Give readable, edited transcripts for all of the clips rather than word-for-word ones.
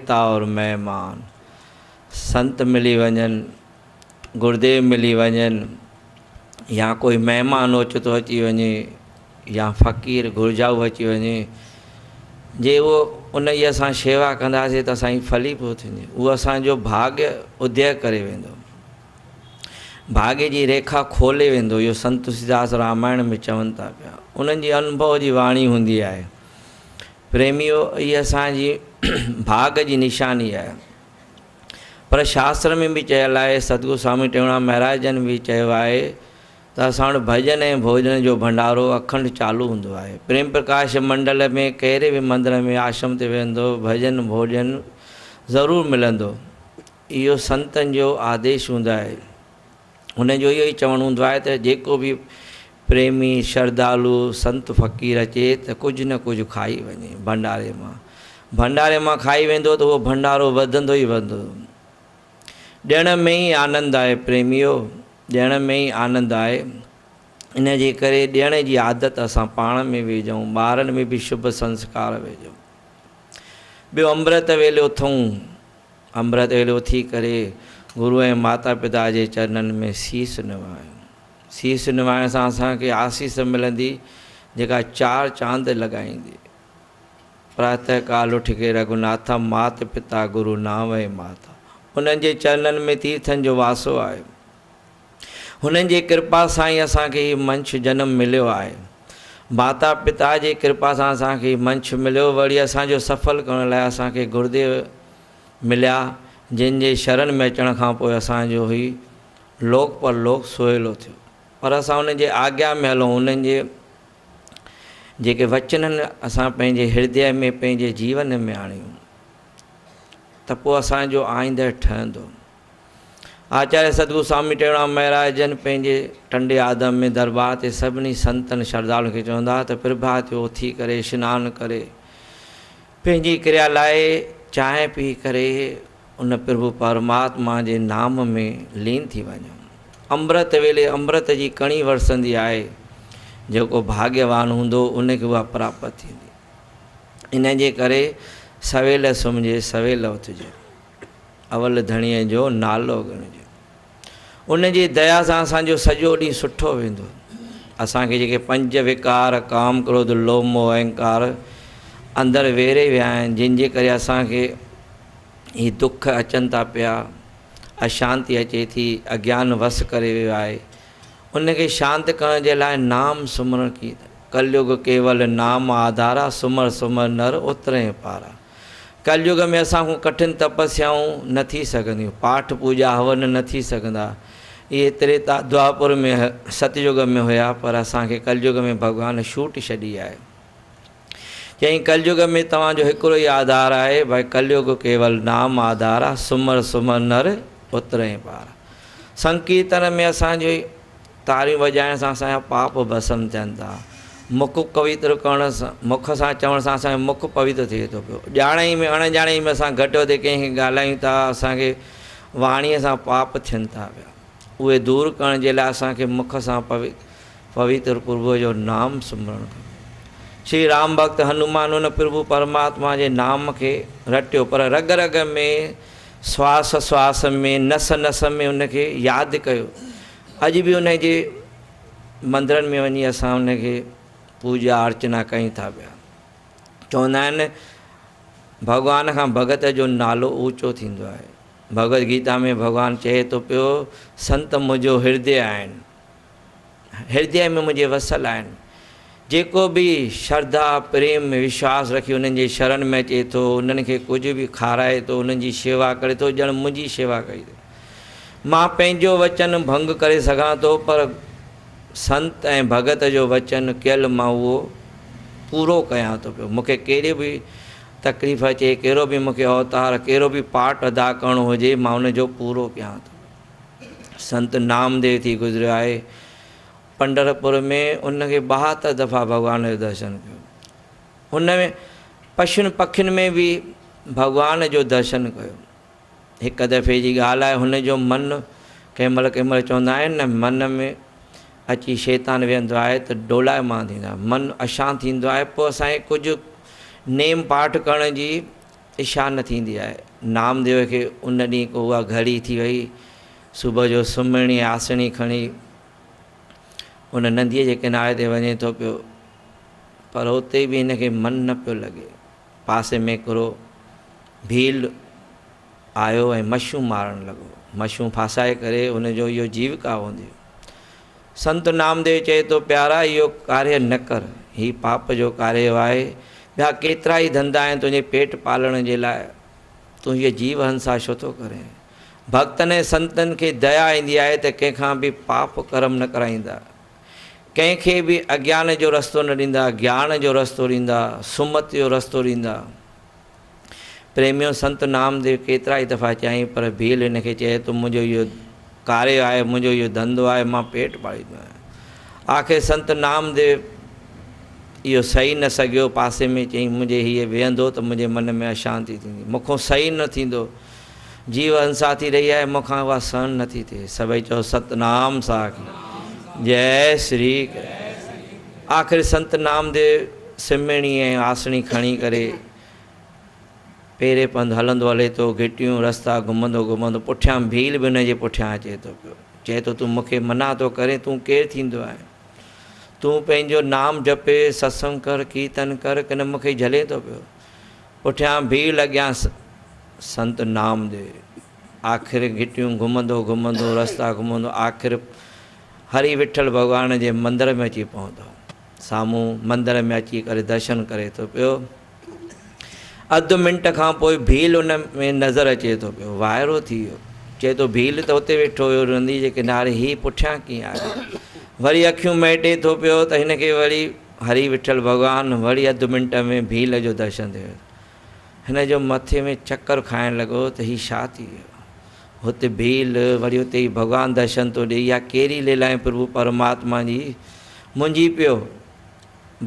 تا اور مهمان، سنت ملي وڃن، گرديو ملي وڃن يا ڪوئي مهمان اوچتو اچي وڃي يا فقير گهرجائو اچي وڃي، جي اهو ان جي اسان شيوا ڪنداسين ته اسان جي ڦليڀوت ٿيندي، اهو اسان جو ڀاڳ اديه ڪري ويندو، ڀاڳ جي ريکا کولي ويندو. اهو سنت تلسيداس رامائڻ ۾ چون ٿا پيا، انهن جي انڀو جي واڻي هوندي آهي. پريميو، هيء اسان جي ڀاڳ جي نشاني آهي. پر شاستر ۾ به چيل آهي، ستگرو سوامي ٽيئونرام مهاراج جن به چيو آهي ته اسان وٽ ڀڄن ۽ ڀوڄن جو ڀنڊارو اکنڊ چالو هوندو آهي. پريم پرڪاش منڊل ۾ ڪهڙي به مندر ۾ آشرم تي ويندو ڀڄن ڀوڄن ضرور ملندو. اهو سنتن جو آديش هوندو آهي. هن جو اهو ئي چوڻ هوندو آهي ته جيڪو به پريمي، شرڌالو، سنت فقير اچي ته ڪجهه نه ڪجهه کائي وڃي ڀنڊاري مان. ڀنڊاري مان کائي ويندو ته اهو ڀنڊارو وڌندو ئي وڌندو. ڏيڻ ۾ ئي آنند آهي پريميو، ڏيڻ ۾ ئي آنند آهي. ان جي ڪري ڏيڻ جي عادت اسان پاڻ ۾ وجهون، ٻارن ۾ به شڀ سنسڪار وجهون. ٻيو امرت ويلي اٿون، امرت ويلي اٿي ڪري گرو ۽ ماتا پتا جي چرنن ۾ سيس نوايون. سيس نوائڻ سان اسان کي آسيس ملندي جيڪا چار چاند لڳائيندي. پراتهه ڪال اٺ ڪي رگهوناٿ مات پتا گرو نانء ۽ ماتا. انهن جي چرنن ۾ تيرٿن جو واسو آهي. هنن جي ڪرپا سان ئي اسان کي هي منڇ جنم مليو آهي. ماتا پتا جي ڪرپا سان اسان کي هي منڇ مليو وري اسان جو سڦل ڪرڻ لاء اسان کي گرديو مليا جن جي شرن ۾ اچڻ کان پوء اسان جو هي لوڪ پرلوڪ سهيلو ٿيو پر اسان انهن جي آگيا ۾ هلون انهن جي جيڪي وچن آهن اسان پنهنجي هردي ۾ پنهنجي جيون ۾ آڻيون ته پوء اسان جو آئينده ٺهندو. آچاريه ستگرو سوامي ٽيئونرام مهراج جن پنهنجي ٽنڊي آدم ۾ دربار تي سڀني سنتن شرڌالن کي چوندا ته پرڀات جو اٿي ڪري اشنان ڪري پنهنجي ڪريا لاء چانهه پي ڪري ان پرڀو پرماتما جي نام ۾ لين ٿي وڃو. امرت ويلي امرت جي ڪڻي ورسندي آهي. جيڪو ڀاڳيوان هوندو ان کي اها پراپت ٿيندي. ان جي ڪري سويل سمهجي سويل اٿجي. اول ڌڻيء جو نالو ڳڻجي. ان جي ديا سان اسان جو سڄو ڏينهن سٺو ويندو. اسان کي جيڪي پنج وڪار، ڪام، ڪروڌ، لوڀ، موهه، اهنڪار، اندر ويري ويا آهن، جن جي ڪري اسان کي هي دک اچن ٿا پيا، اشانتي اچي ٿي، اگيان وس ڪري ويو آهي، ان کي شانت ڪرڻ جي لاء نام سمرڻ ڪي ته ڪليگ ڪيول نام آڌارا، سمر سمر نر اترين پارا. ڪليگ ۾ اسان کان ڪٺن تپسيائون نه ٿي سگهنديون، پاٺ پوڄا هون نه ٿي سگهندا. اهي تريتا دوآپور ۾ ستيگ ۾ هيا، پر اسان کي ڪليگ ۾ ڀڳوان ڇوٽ ڇڏي آهي. چيائين ڪليگ ۾ توهان جو هڪڙو ئي آڌار آهي، ڀائي ڪليگ ڪيول نام آڌار آ، سمر سمر نر اترئين پار. سنڪيرتن ۾ اسان جي تاريون وڄائڻ سان اسان جا پاپ ڀسم ٿين ٿا. مک پوتر ڪرڻ سان، مک سان چوڻ سان اسان جو مک پوتر ٿئي ٿو پيو. ڄاڻائي ۾ اڻ ڄاڻائي ۾ اسان گهٽ وڌ ڪنهن کي ڳالهايون ٿا، اسان کي واڻيء سان پاپ ٿين ٿا پيا. اهي دور ڪرڻ جي لاء اسان کي مک سان پوتر پرڀوء جو نام سمرڻ کپي. شري رام ڀڳت هنومان ان پرڀو پرماتما جي نام کي رٽيو پر رڳ رڳ ۾، سواس سواس ۾، نس نس ۾ ان کي ياد ڪيو. اڄ به ان جي مندرن ۾ وڃي اسان ان کي پوڄا ارچنا ڪيون ٿا پيا. چوندا آهن ڀڳوان کان ڀڳت جو نالو اوچو ٿيندو آهي. ڀڳوت گيتا ۾ ڀڳوان چئي ٿو پيو سنت منهنجو هردي آهن. هردي ۾ منهنجي وسل آهن. جيڪو به شرڌا، پريم، وشواس رکي انهن جي شرن ۾ اچي ٿو، انهن کي ڪجهه به کارائي ٿو، انهن جي شيوا ڪري ٿو، ڄڻ منهنجي شيوا ڪئي اٿئي. مان پنهنجو وچن ڀنگ ڪري سگهان ٿو، پر سنت ۽ ڀڳت جو وچن ڪيل مان اهو پورو ڪيان ٿو پيو. مون کي ڪهڙي به تڪليف اچي، ڪهڙو به مون کي اوتار، ڪهڙو به پارٽ ادا ڪرڻو هجي، مان ان جو پورو ڪيان ٿو. سنت نامديو ٿي گذريو آهي. پنڍرپور ۾ ان کي 72 دفعا ڀڳوان جو درشن ڪيو. هن ۾ پشن پکين ۾ به ڀڳوان جو درشن ڪيو. هڪ دفعي جي ڳالهه آهي هن جو من ڪنهن مهل ڪنهن مهل چوندا آهن نه من ۾ اچي شيطان ويهندو آهي ته ڊولائمان ٿيندو آهي. من اشانت ٿيندو آهي. پوء اسان کي ڪجهه نيم پاٺ ڪرڻ جي اشا نه ٿيندي آهي. نامديو کي ان ڏينهن ڪو اها گهڙي ٿي وئي. صبح جو سمهڻي آسڻي کڻي ان نديء جي ڪناري تي وڃي ٿو پيو، پر اتي به هن کي من نه پيو لڳي. پاسي ۾ هڪڙو ڀيل آيو ۽ مڇيون مارڻ لڳو. مڇيون ڦاسائي ڪري هن جو اهو جيوڪا هوندي هئي. سنت نامديو چئي ٿو، پيارا اهو ڪاريه نه ڪر، هي پاپ جو ڪاريه آهي. ٻيا ڪيترائي ڌنڌا آهن تنهنجي پيٽ پالڻ جي لاء، تون هيء جيو هنسا ڇو ٿو ڪرين؟ ڀڳتن ۽ سنتن کي ديا ايندي آهي ته ڪنهن کان به پاپ ڪرم نه ڪرائيندا. ڪنهن کي به اگيان جو رستو نه ڏيندا، گيان جو رستو ڏيندا، سمت جو رستو ڏيندا. پريميو سنت نامديو ڪيترائي دفعا چيائين پر ڀيل هن کي چئي ٿو منهنجو اهو ڪاريه آهي، منهنجو اهو ڌنڌو آهي، مان پيٽ پاليندو آهيان. آخر سنت نامديو اهو سهي نه سگهيو، پاسي ۾ چيائين منهنجي هيء ويهندو ته منهنجي من ۾ اشانتي ٿيندي، مون کان سهي نه ٿيندو. جيو هنسا ٿي رهي آهي، مون کان اها سهن نه ٿي ٿئي. سڀئي چئو ستنام ساکي. جئي شري ڪرشن. آخر سنت نامديو سمهڻي ۽ آسڻي کڻي ڪري پيري پنڌ هلندو هلي ٿو، گهٽيون رستا گهمندو گهمندو پٺيان ڀيل به هن جي پٺيان اچي ٿو پيو. چئي ٿو تون مون کي منع ٿو ڪرين، تون ڪير ٿيندو آهين؟ تون پنهنجو نام جپي، ستسنگ ڪر، ڪيرتن ڪر، ڪن مون کي جهلين ٿو پيو. پٺيان ڀيل اڳيان سنت نامديو. آخر گهٽيون گهمندو گهمندو رستا گهمندو آخر هري وٺل ڀڳوان جي مندر ۾ اچي پهتو. سامهون مندر ۾ اچي ڪري درشن ڪري ٿو پيو. اڌ منٽ کان پوء ڀيل ان ۾ نظر اچي ٿو پيو. وائرو ٿي ويو. چئي ٿو ڀيل ته اتي ويٺو هيو ندي جي ڪناري هي پٺيان ڪيئن آيو. وري اکيون مهٽي ٿو پيو ته هن کي وري هري وٺل ڀڳوان وري اڌ منٽ ۾ ڀيل جو درشن ٿيو. هن جو مٿي ۾ چڪر کائڻ لڳو ته هي ڇا ٿي ويو. هت ڀيل وري اتي ئي ڀڳوان درشن ٿو ڏئي. اها ڪهڙي ليلا آهي پرڀو پرماتما جي. منجهي پيو.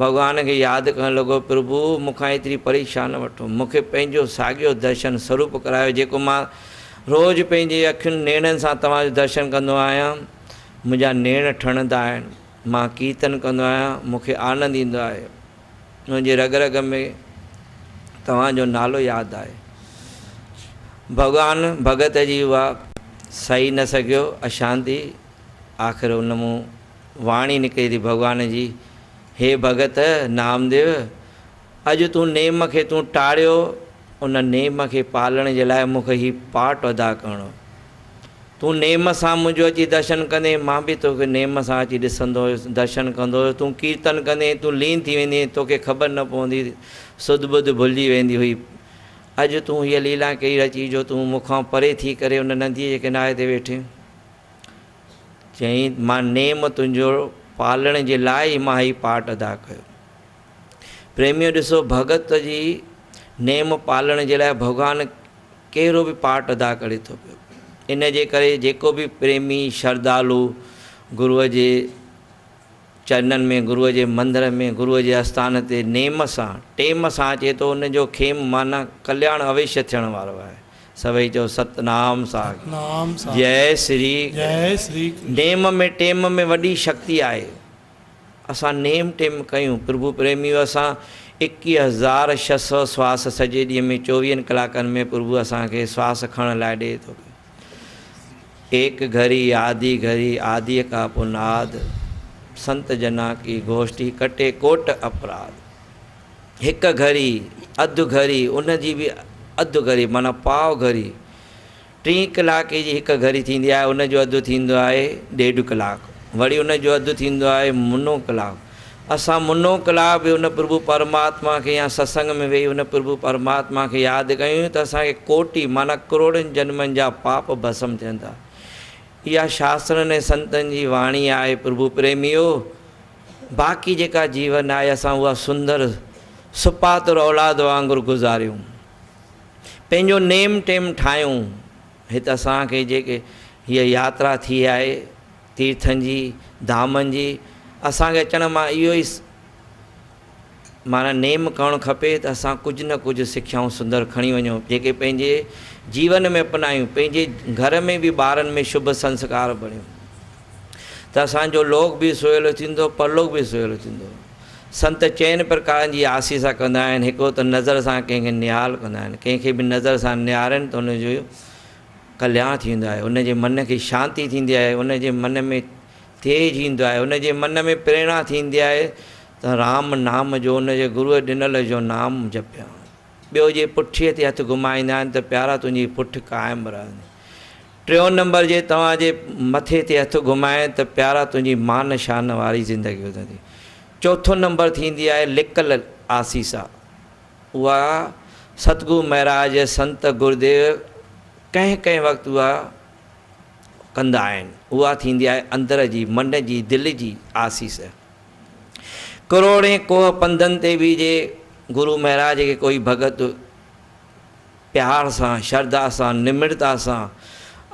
ڀڳوان کي ياد ڪرڻ لڳو، پرڀو مون کان ايتري پريکشا نه وٺو. مون کي پنهنجو ساڳيو درشن سروپ ڪرايو جيڪو مان روز پنهنجي اکين نيڻن سان توهان جو درشن ڪندو آهيان. منهنجا نيڻ ٺهندا آهن. مان ڪيرتن ڪندو آهيان، مون کي آنند ايندو آهي. منهنجي رڳ رڳ ۾ توهان جو نالو ياد آهي. ڀڳوان ڀڳت جي اها سهي نه سگهيو اشانتي، آخر ان مون واڻي نڪري ٿي ڀڳوان جي، هي ڀڳت نامديو! اڄ تون نيم کي تون ٽاڙيو، ان نيم کي پالڻ جي لاء مون کي هي پارٽ ادا ڪرڻو. تون نيم سان منهنجو اچي درشن ڪندين، مان به توکي نيم سان اچي ڏسندو هيس، درشن ڪندو هيس، تون ڪيرتن ڪندين، تون لين ٿي ويندين، توکي خبر نه پوندي، سڌ ٻڌ ڀلجي ويندي هئي. اڄ تون هيء ليلا ڪئي رچي جو تون مون کان پري ٿي ڪري ان نديء جي ڪناري تي ويٺين. چيائين، مان نيم تنهنجو پالڻ جي لاء ئي مان هي پارٽ ادا ڪيو. پريميو ڏسو ڀڳت جي نيم پالڻ جي لاء ڀڳوان ڪهڙو به پارٽ ادا ڪري ٿو پيو. ان جي ڪري جيڪو به پريمي شرڌالو گروء جي چرنن ۾ گروء جي مندر ۾ گروء جي آستان تي نيم سان ٽيم سان اچي ٿو ان جو کيم معنيٰ ڪلياڻ اوشيه ٿيڻ وارو آهي. سڀئي چئو ستنام ساکي. جئي شري نيم ۾ ٽيم ۾ وڏي شڪتي آهي. اسان نيم ٽيم ڪيون پرڀو پريميو اسان 21600 سواس سڄي ڏينهن ۾ چوويهن ڪلاڪن ۾ پرڀو اسان کي سواس کڻڻ لاء ڏئي ٿو پيو ايڪ گهري آڌي گهري آڌيء ڪا پن آڌ سنت جنا ڪي گوشٽي ڪٽي ڪوٽ اپراڌ هڪ گهري اڌ گهري ان جي به اڌ گهري معنيٰ پاء گهري ٽين ڪلاڪي جي هڪ گهڙي ٿيندي آهي، ان جو اڌ ٿيندو آهي ڏيڍ ڪلاڪ، وري ان جو اڌ ٿيندو آهي منو ڪلاڪ. اسان منو ڪلاڪ به ان پرڀو پرماتما کي يا ستسنگ ۾ ويهي ان پرڀو پرماتما کي ياد ڪيون ته اسان کي ڪوٽي معنيٰ ڪروڙين جنمن جا پاپ ڀسم ٿين ٿا. اها شاسترن ۽ سنتن جي واڻي آهي پرڀو پريميو! باقي جيڪا جيون آهي اسان اها سندر سپاتر اولاد وانگر گذاريون. پنهنجو نيم ٽيم ٺاهيون. هت اسان کي جيڪي هيء ياترا ٿي آهي تيرٿن جي، ڌامن جي، اسان کي اچڻ مان اهو ئي معنيٰ نيم ڪرڻ کپي ته اسان ڪجهه نه ڪجهه سکيائون سندر کڻي وڃون، جيڪي پنهنجي جيون ۾ اپنايون، پنهنجي گهر ۾ به ٻارن ۾ شڀ سنسڪار بڻيون ته اسان جو لوڪ به سهيلو ٿيندو، پرلوڪ به سهيلو ٿيندو. سنت چئن پرڪارن جي آسيس ڪندا آهن، هڪڙو ته نظر سان ڪنهن کي نهال ڪندا آهن، ڪنهن کي به نظر سان نهارين ته ان جو ڪلياڻ ٿيندو آهي، ان جي من کي شانتي ٿيندي آهي، ان جي من ۾ تيج ايندو آهي، ان جي من ۾ پريرڻا ٿيندي آهي ته رام نام جو ان جي گروء ڏنل جو نام جپيان. ٻيو جي پٺيء تي هٿ گهمائيندا آهن ته پيارا تنهنجي پٺ قائم رهندي. ٽيون نمبر جي توهان جي مٿي تي هٿ گهمائين ته پيارا تنهنجي مان شان واري زندگي وڌندي. چوٿون نمبر ٿيندي آهي لڪل آسيسا. اها ستگرو مهراج سنت گرديو ڪنهن ڪنهن وقت اها ڪندا آهن. اها ٿيندي آهي اندر جي، من جي، دل جي آسيس. ڪروڙين ڪوهه پنڌن تي به جي گرو مهراج کي ڪوئي ڀڳت پيار سان، شرڌا سان، نمرتا سان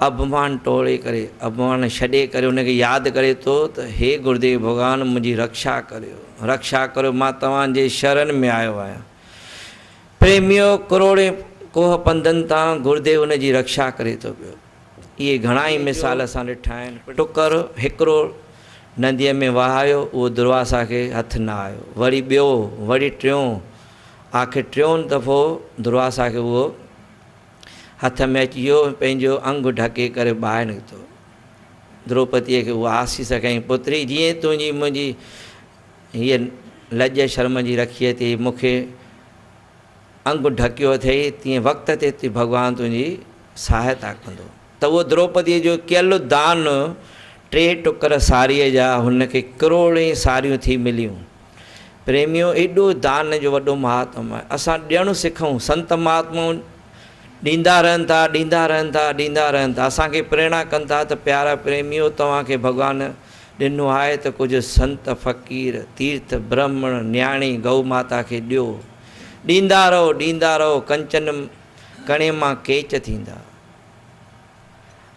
اڀمان ٽوڙي ڪري، اڀمان ڇڏي ڪري ان کي ياد ڪري ٿو ته هي گرديو ڀڳوان منهنجي رڪشا ڪريو، رڪشا ڪريو مان توهان جي شرن ۾ آيو آهيان. پريميو ڪروڙين ڪوهه پنڌن تان گرديو ان جي رڪشا ڪري ٿو پيو. اهي گهڻا ئي مثال اسان ڏٺا آهن. ٽڪر هڪڙو نديء ۾ وهايو، اهو درواسا کي هٿ نه آيو. وري ٻيو، وري ٽيون، آخر ٽيون دفعو درواسا کي اهو هٿ ۾ اچي ويو ۽ پنهنجو انگ ڍڪي ڪري ٻاهر نڪتو. دروپديء کي اها آسيس ڪيائين، پتري، جيئن تنهنجي منهنجي هيء لڄ شرم جي رکيء تي مون کي انگ ڍڪيو اٿئي، تيئن وقت تي ڀڳوان تنهنجي سهائتا ڪندو. ته اهو دروپديء جو ڪيل دان ٽي ٽڪر ساريء جا هن کي ڪروڙين ساريون ٿي مليون. پريميو، ايڏو دان جو وڏو مهاتم آهي. اسان ڏيڻ سکون. سنت مهاتمائون ڏيندا رهن ٿا، ڏيندا رهن ٿا، ڏيندا رهن ٿا. اسان کي پريرڻا ڪن ٿا ته پيارا پريميو، توهان کي ڀڳوان ڏنو آهي ته ڪجهه سنت، فقير، تيرٿ، برهمڻ، نياڻي، گئو ماتا کي ڏيو. ڏيندا رهو، ڏيندا رهو، ڪنچن ڪڻي مان ڪيچ ٿيندا.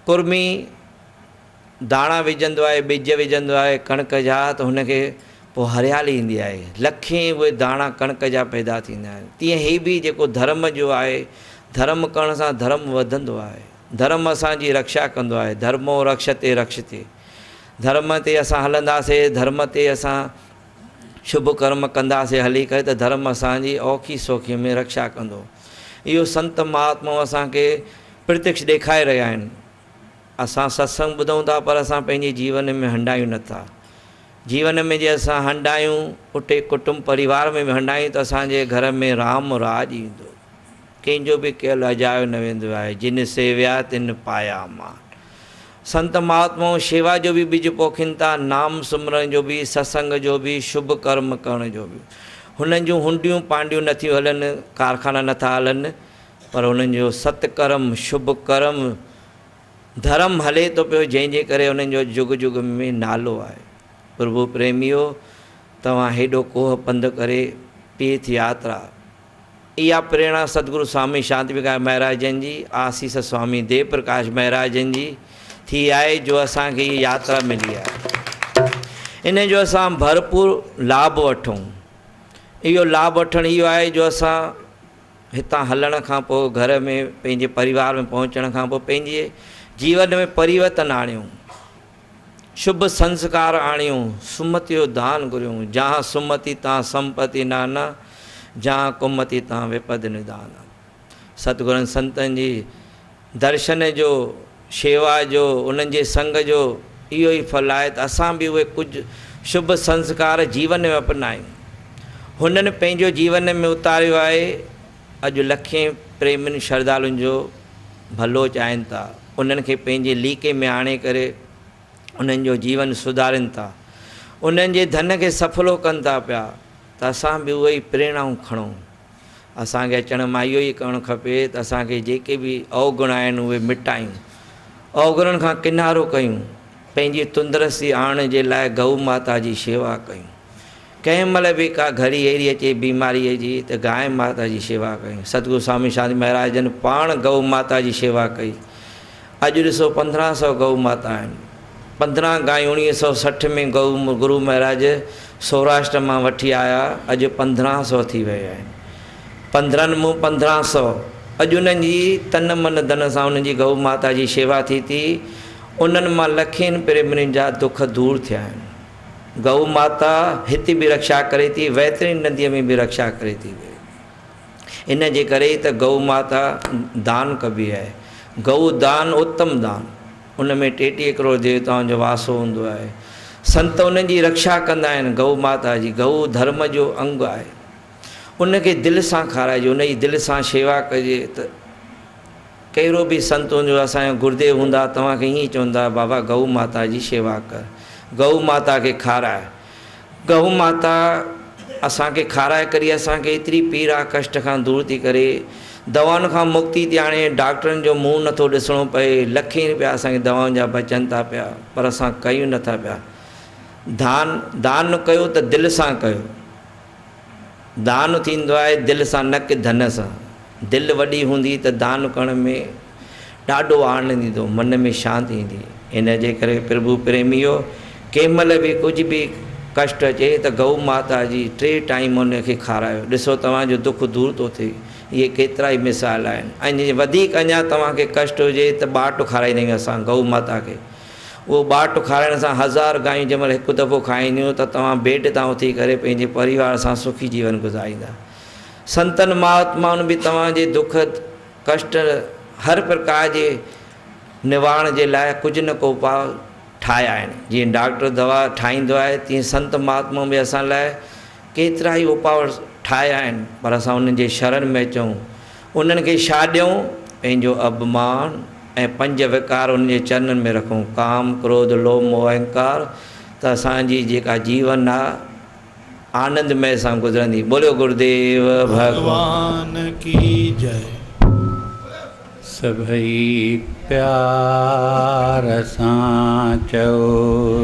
ڪرمي داڻا وجهندو آهي، ٻج وجهندو آهي ڪڻڪ جا ته هن کي پوء هريالي ايندي آهي. لکين اهي داڻا ڪڻڪ جا پيدا ٿيندا آهن. تيئن هي به جيڪو ڌرم جو آهي، ڌرم ڪرڻ سان ڌرم وڌندو آهي. ڌرم اسان جي رڪشا ڪندو آهي. ڌرمو رڪشتي رڪشتي. ڌرم تي اسان هلنداسي، ڌرم تي اسان شڀ ڪرم ڪنداسي هلي ڪري ته ڌرم اسان جي اوکي سوکي ۾ رڪشا ڪندو. اهو سنت مهاتمائون اسان کي پرتڪش ڏيکاري رهيا آهن. اسان ستسنگ ٻڌون ٿا پر اسان پنهنجي جيون ۾ هنڊايون نه ٿا. جيون ۾ جي اسان هنڊايون، اتي ڪٽنب پريوار ۾ به هنڊايون ته اسان جي گهر ۾ رام راڄ ايندو. ڪنهن جو به ڪيل اجايو نه ويندو آهي. جن سيويا تن پايا مان. سنت مهاتمائون شيوا جو به ٻج پوکين ٿا، نام سمرڻ جو به، ستسنگ جو به، شڀ ڪرم ڪرڻ جو به. هنن جون هنڊيون پانڊيون نٿيون هلن، ڪارخانا نٿا هلن، پر هنن جو ست ڪرم، شڀ ڪرم، ڌرم هلي ٿو پيو، جنهن جي ڪري هنن جو جڳ جڳ ۾ نالو آهي. پرڀو پريميو، توهان هيڏو ڪوهه پنڌ ڪري تيرٿ ياترا، اها پريرڻا ستگرو سوامي شانتي وڪاس مهاراج جن جي، آسيس سوامي ديو پرڪاش مهاراج جن جي ٿي آهي جو اسان کي هيء ياترا ملي آهي. ان جو اسان ڀرپور لاڀ وٺون. اهو لاڀ وٺڻ اهو آهي جو اسان هتان هلڻ کان پوء گهر ۾ پنهنجي پريوار ۾ پهچڻ کان پوء پنهنجي جيون ۾ پريورتن آڻيون. شڀ سنسڪار آڻيون، سمتي جو دان گهريون، جهان سمتي تان سمپتي نانا، جهان ڪمتي تان وپد ندان. ستگرن سنتن جي درشن جو، شيوا جو، انهن جي سنگ جو اهو ئي ڦل آهي ته اسان به اهي ڪجهه شڀ سنسڪار جيون ۾ اپنايون. هنن پنهنجو جيون ۾ اتاريو آهي، اڄ لکين پريمين شرڌالن جو ڀلو چاهين ٿا، انهن کي پنهنجي ليڪي ۾ آڻي ڪري انهن جو جيون سڌارين ٿا، انهن جي ڌن کي سڦلو ڪن ٿا پيا ته اسان به اهي ئي پريرڻائون کڻون. اسان کي اچڻ مان اهو ئي ڪرڻ کپي ته اسان کي جيڪي به اوگڻ آهن اهي مٽايون، اوگڻن کان ڪنارو ڪيون، پنهنجي تندرستي آڻڻ جي لاء گئو ماتا جي شيوا ڪيون. ڪنهن مهل به ڪا گهڙي اهڙي اچي بيماريء جي ته گانء ماتا جي شيوا ڪيون. ستگرو سوامي شانتي مهاراج جن پاڻ گئو ماتا جي شيوا ڪئي. اڄ ڏسو 15 سئو گئو ماتا آهن. 15 گايون 1960 ۾ گئو گرو مهاراج سوراشٽر مان وٺي آيا، اڄ 15 سئو ٿي ويا آهن. پندرهن مون 15 سئو. اڄ انهن جي تن من ڌن سان انهن جي گئو ماتا جي شيوا ٿي ٿي. انهن مان لکين پريمين جا دک دور ٿيا آهن. گئو ماتا هت به رڪشا ڪري ٿي، ويترڻي نديء ۾ به رڪشا ڪري ٿي. ان جي ڪري ئي ته گئو ماتا دان ڪبي آهي. گئو دان اتم دان. ان ۾ 33 ڪروڙ ديوتائن جو واسو هوندو آهي. سنت انهن جي رڪشا ڪندا آهن. گئو ماتا جي گئو ڌرم جو انگ آهي. ان کي دل سان کارائجي، ان جي دل سان شيوا ڪجي ته ڪهڙو به سنت هوندو، اسان جا گرديو هوندا، توهان کي ائين ئي چوندا، بابا گئو ماتا جي شيوا ڪر، گئو ماتا کي کاراء. گئو ماتا اسان کي کارائي ڪري اسان کي ايتري پيڙا ڪشٽ کان دور ٿي ڪري، دوائن کان مڪتي ٿي آڻي، ڊاڪٽرن جو منهن نٿو ڏسڻو پئي، لکين روپيا اسان کي دوائن جا بچن ٿا پيا، پر اسان ڪيون نٿا پيا. دان، دان ڪيو ته دل سان ڪيو. دان ٿيندو آهي دل سان نه ڪه ڌن سان. دل وڏي هوندي ته دان ڪرڻ ۾ ڏاڍو آنند ايندو، من ۾ شانتي ايندي. ان جي ڪري پرڀو پريميو ڪنهن مهل به ڪجهه به ڪشٽ اچي ته گئو ماتا جي ٽي ٽائيم ان کي کارايو، ڏسو توهان جو دک دور ٿو ٿئي. اهي ڪيترائي مثال آهن ۽ جي وڌيڪ اڃا توهان کي ڪشٽ هجي ته ٻاٽ کارائيندا آهيون اسان گئو ماتا کي. اهو ٻاٽ کارائڻ سان هزار گايون جنهن مهل هڪ دفعو کائينديون ته توهان بيڊ تان اٿي ڪري پنهنجي پريوار سان سکي جيون گذاريندا. سنتن مهاتمائن به توهان جي دک ڪشٽ هر پرڪار جي نوارڻ جي لاء ڪجهه نه ڪو اپاء ٺاهيا آهن. جيئن ڊاڪٽر دوا ٺاهيندو آهي تيئن سنت مهاتمائن به اسان لاء ڪيترائي اپاء ٺاهيا آهن پر اسان انهن جي شرڻ ۾ اچون انهن کي ڇا ڏيون؟ پنهنجو اڀمان ۽ پنج وڪار انهن جي چرنن ۾ رکون، ڪام، ڪروڌ، لوڀ، موهه، اهنڪار، ته اسان جي جيڪا جيون آ، آنند مئي سان گذرندي. بوليو گرديو ڀڳوان ڪي جئي. سڀئي پيار سان چئو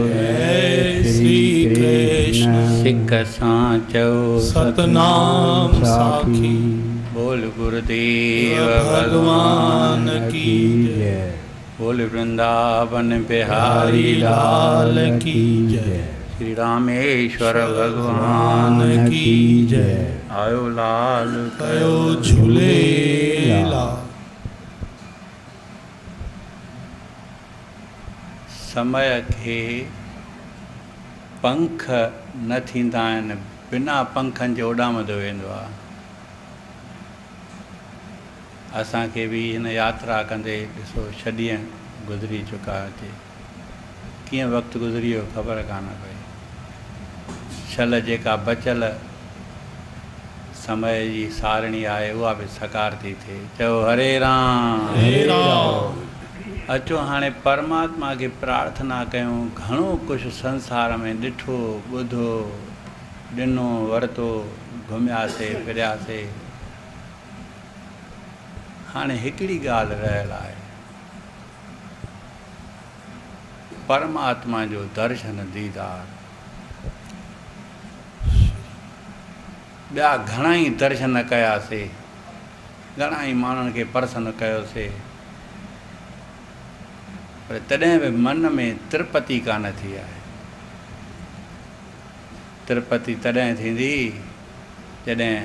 جئي شري ڪرشن. سڪ سان چئو ستنام ساکي. بول گرديو ڀڳوان ڪي جئي. بول ورنداون بهاري لال ڪي جئي. شري راميشور ڀڳوان ڪي جئي. آيو لال ڪيو جهوليلال. سمي کي پنک نه ٿيندا آهن، بنا پنکن جي اڏامندو ويندو آهي. اسان کي به هن ياترا ڪندي ڏسو ڇهه ڏينهن گذري چڪا اچي ڪيئن وقت گذري ويو خبر ڪانه پئي. شل جيڪا بچيل سمي جي سارڻي آهي اها به سڪار ٿي ٿئي. چئو هري رام. هري رام. اچو هاڻي پرماتما کي پرارٿنا ڪيون. گهڻو ڪجهه سنسار ۾ ڏٺو، ٻڌو، ڏنو، ورتو، گهمياسي، ڦرياسي. هاڻي هڪڙي ڳالهه رهيل آهي. پرماتما جو درشن ديدار. ٻيا گهڻائي درشن ڪياسي، گهڻائي ماڻهن کي پرسن ڪيوسي، پر تڏهن به من ۾ ترپتي ڪانه ٿي آهي. ترپتي تڏهن ٿيندي جڏهن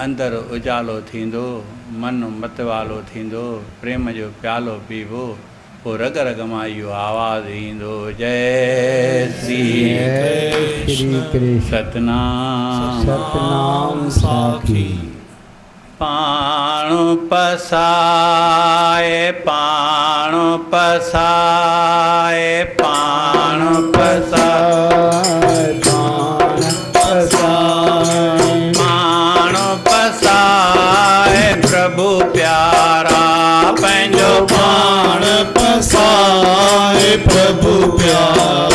اندر اجالو ٿيندو، من متوالو ٿيندو، پريم جو پيالو پيبو، پوء رڳ رڳ مان اهو آواز ايندو، جئي شري ڪرشن ستنام ستنام ساکي. پاڻ پسائي پاڻ پسائي پاڻ پسائي پاڻ پسائي پاڻ پسائي پرڀو پيارا پنهنجو پاڻ پسائي پرڀو پيارا.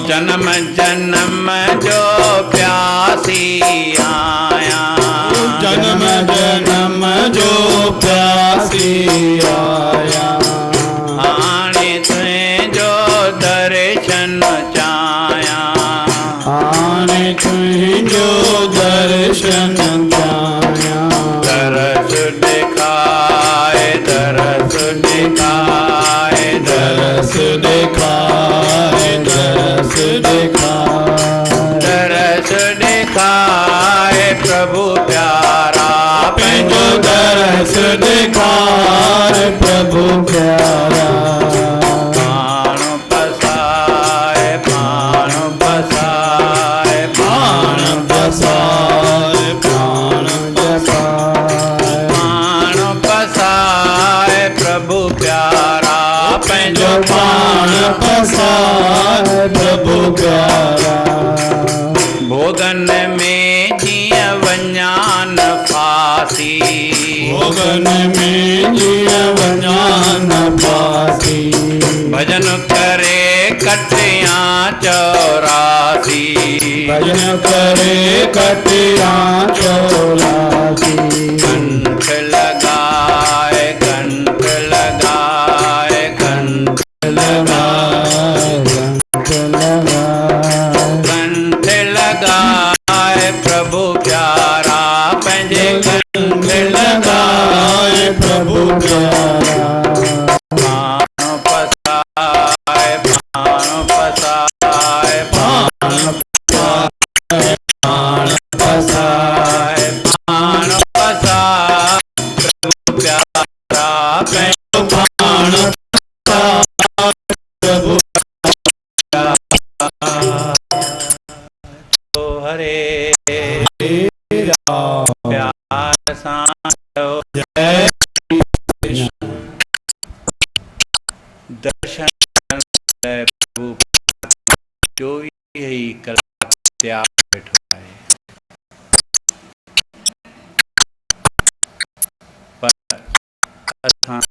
جنم جنم جو پياسي آهيان. جنم جنم جو پياسي آهيان. هاڻي تنهنجو درشن چاهيان. هاڻي تنهنجو درشن چاهيان. درس ڏيکاء درس ڏيکاء درس ڏيکاء درس ڏيکاء. درس ڏيکاء پرڀو پيارا. پنهنجو درس ڏيکار پرڀو پيارا. پاڻ پساء پاڻ. پسائي پرڀو پيارا. ڀوڳن ۾ جيئن وڃان نه ڦاسي. ڀوڳن ۾ جيئن وڃان نه ڦاسي. ڀڄن ڪري ڪٽيان 84. ڀڄن ڪري ڪٽيان 84. ڪنٺ لڳائي ڪنٺ لڳائي ڪنٺ لڳائي ڪنٺ لڳائي. ڪنٺ لڳائي پرڀو پيارا پنهنجي ڪنٺ لڳائي پرڀو پيارا. پاڻ پسائي پاڻ پسائي پاڻ پسائي پاڻ پسائي. پاڻ پسائي پرڀو پيارا پنهنجو پاڻ پسائي پرڀو هري رام. پيار سان چئو جئي ڪرشن. درشن ڪرڻ لاءِ پرڀو 24 ئي ڪلاڪ تيار ويٺو آهي، پر اسان